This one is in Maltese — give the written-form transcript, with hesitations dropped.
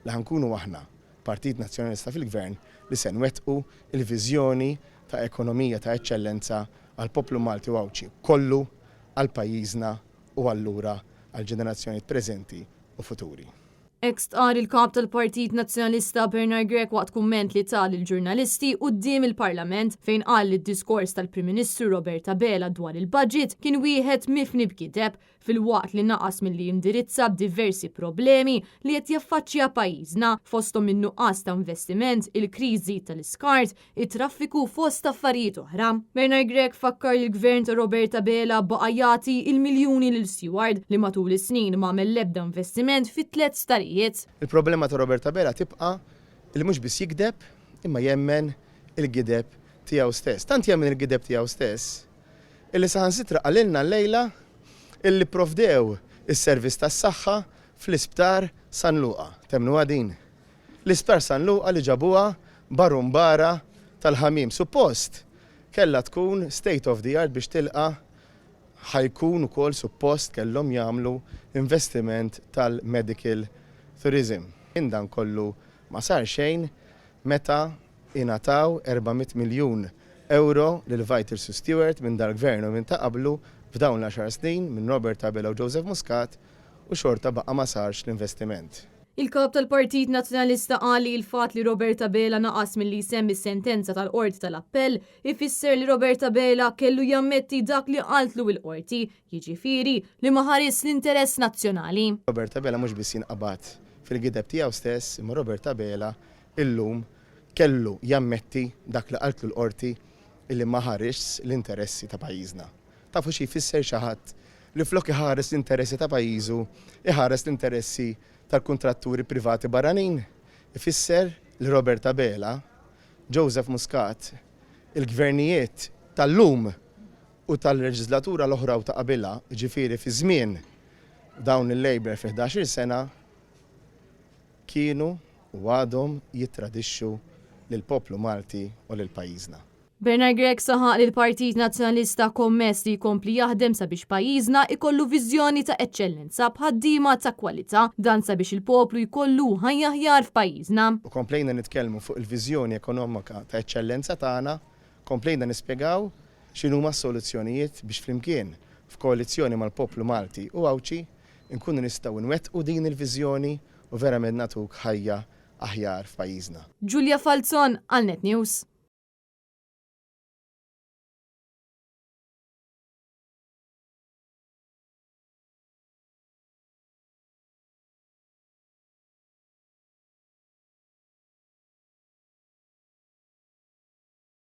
Li ħa nkunu aħna, Partit Nazzjonalista fil-Gvern, li se nwettqu l-viżjoni ta' ekonomija ta' eċċellenza għall-poplu Malti u Għawdxi kollu, għal pajjiżna u allura għall-ġenerazzjonijiet preżenti u futuri. Hekk stqarr il-Kap tal-Partit Nazzjonalista Bernard Grech waqt kumment li ta lill-ġurnalisti quddiem il-Parlament fejn qal li d-diskors tal-Prim Ministru Robert Abela dwar il-budget kien wieħed mifni b'gideb filwaqt li naqas milli jindirizza diversi problemi li qed jaffaċċja pajjiżna, fosthom in-nuqqas ta' investiment, il-kriżi tal-iskart, it-traffiku fost affarijiet oħra. Bernard Grech fakkar li l-Gvern ta' Robert Abela baqa' jagħti l-miljuni lil Steward li matul is-snin m'għamel l-ebda investiment fit-tlett sptarijiet. Il-problema ta' Robert Abela tibqa' li mhux biss jigdeb imma jemmen il-gideb tiegħu stess. Tant jemmen il-gideb tiegħu stess illi saħansitra qalilna llejla illi pprovdew is-servizz tas-saħħa fl-Isptar San Luqa. Temmnuha din? L-Isptar San Luqa li ġabuha barumbara tal-ħamiem. Suppost kellha tkun state of the art biex tilqa' ħa jkun ukoll suppost kellhom jagħmlu investiment tal-medical tourism. Minn dan kollu ma sar xejn meta ingħataw 400 miljun ewro lil Vitals u Steward minn dal-Gvern u minn ta' qablu f'dawn l-għaxar snin minn Robert Abela u Joseph Muscat u xorta baqa' ma sarx l-investiment. Il-Kap tal-Partit Nazzjonalista qal li l-fatt li Robert Abela naqas milli jsemmi s-sentenza tal-Qorti tal-Appell ifisser li Robert Abela kellu jammetti dak li qaltlu l-Qorti, jiġifieri li ma ħarisx l-interess nazzjonali. Robert Abela mhux biss jinqabad fil-gideb tiegħu stess imma Robert Abela illum kellu jammetti dak li qaltlu l-Qorti illi ma ħarisx l-interessi ta' pajjiżna. Tafu xi jfisser xi ħadd li flok iħares l-interessi ta' pajjiżu, iħares l-interessi tal-kuntratturi privati barranin? Ifisser li Robert Abela, Joseph Muscat, il-gvernijiet tal-lum u tal-leġislatura l-oħra u ta' qabilha, jiġifieri fi żmien dawn il-Labour fi ħdax-il sena, kienu u għadhom jittradixxu lill-poplu Malti u lil pajjiżna. Bernard Grech saħaq li l-Partit Nazzjonalista kommess li jkompli jaħdem sabiex pajjiżna ikollu viżjoni ta' eċċellenza b'ħaddiema ta' kwalità, dan sabiex il-poplu jkollu ħajja aħjar f'pajjiżna. U komplejna nitkellmu fuq il-viżjoni ekonomika ta' eċċellenza tagħna, komplejna nispjegaw x'inhuma s-soluzzjonijiet biex flimkien, f'koalizzjoni mal-poplu Malti u Għawdxi, inkunu nistgħu nwettqu din il-viżjoni u verament nagħtuk ħajja aħjar f'pajjiżna. Julia Falzon għal Net News.